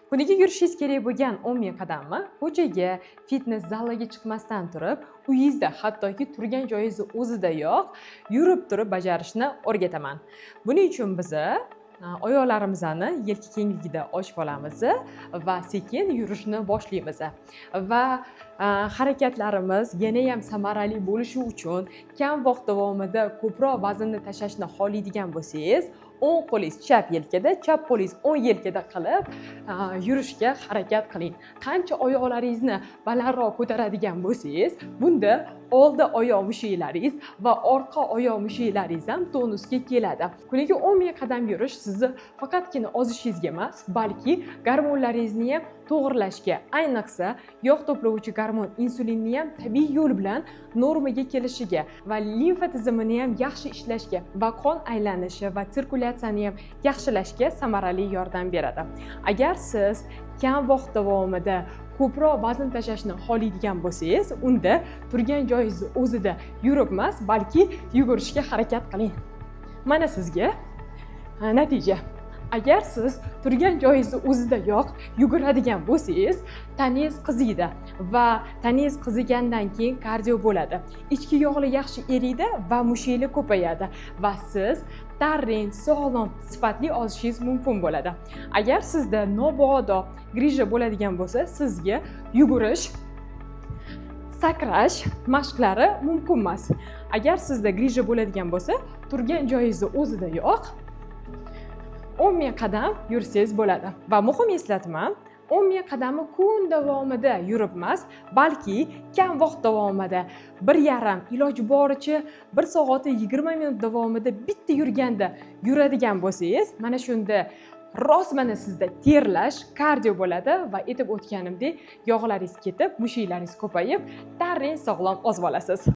Kuniga yurishingiz kerak bo'lgan 10 ming qadamni ko'chaga, fitness zaliga chiqmasdan turib, uyingizda, hattoki turgan joyingizni o'zidayoq yurib turib bajarishni o'rgataman. Buning uchun biza oyoqlarimizni yelka kengligida ochib olamiz va sekin yurishni boshlaymiz. Va harakatlarimiz yanayam samarali bo'lishi uchun kam vaqt davomida ko'proq vaznni tashlashni xohlaydigan bo'lsangiz, o'ng qo'lingiz chap yelkada, chap qo'lingiz o'ng yelkada qilib yurishga harakat qiling. Qancha oyoqlaringizni balandroq ko'taradigan bo'lsangiz, bunda oldi oyoq mushaklaringiz va orqa oyoq mushaklaringiz ham tonusga keladi. Kuniga 10 ming qadam yurish sizni faqatgina ozishingizga emas, balki gormonlaringizni ham to'g'irlashga, ayniqsa yog' to'plovchi gormon insulinni ham tabiiy yo'l bilan normaga kelishiga va limfa tizimini ham yaxshi ishlashga va qon aylanishi va sirkulyatsiyani ham yaxshilashga samarali yordam beradi. Agar siz kam vaqt davomida ko'proq vazn tashlashni xohlaydigan bo'lsangiz, unda turgan joyingizni o'zida yurib emas, balki yugurishga harakat qiling. Mana sizga natija. Agar siz turgan joyingizni o'zidayoq yuguradigan bo'lsangiz, tanangiz qiziydi va tanangiz qizigandan keyin kardio bo'ladi, ichki yog'lar yaxshi eriydi va mushaklar ko'payadi va siz tarang, sog'lom, sifatli ozishingiz mumkin bo'ladi. Agar sizda mabodo грыжа bo'ladigan bo'lsa, sizga yugurish, sakrash mashqlari mumkin emas. Agar sizda грыжа bo'ladigan bo'lsa, turgan joyingizni o'zidayoq 10 ming qadam yursangiz bo'ladi. Va muhim eslatma: 10 ming qadamni kun davomida yurib emas, balki kam vaqt davomida, 1,5, iloji boricha 1 soat 20 minut davomida bitta yurganda yuradigan bo'lsangiz, mana shunda rost mana sizda terlash, kardio bo'ladi va aytib o'tganimdek, yog'laringiz ketib, mushaklaringiz ko'payib, tarang, sog'lom ozib olasiz.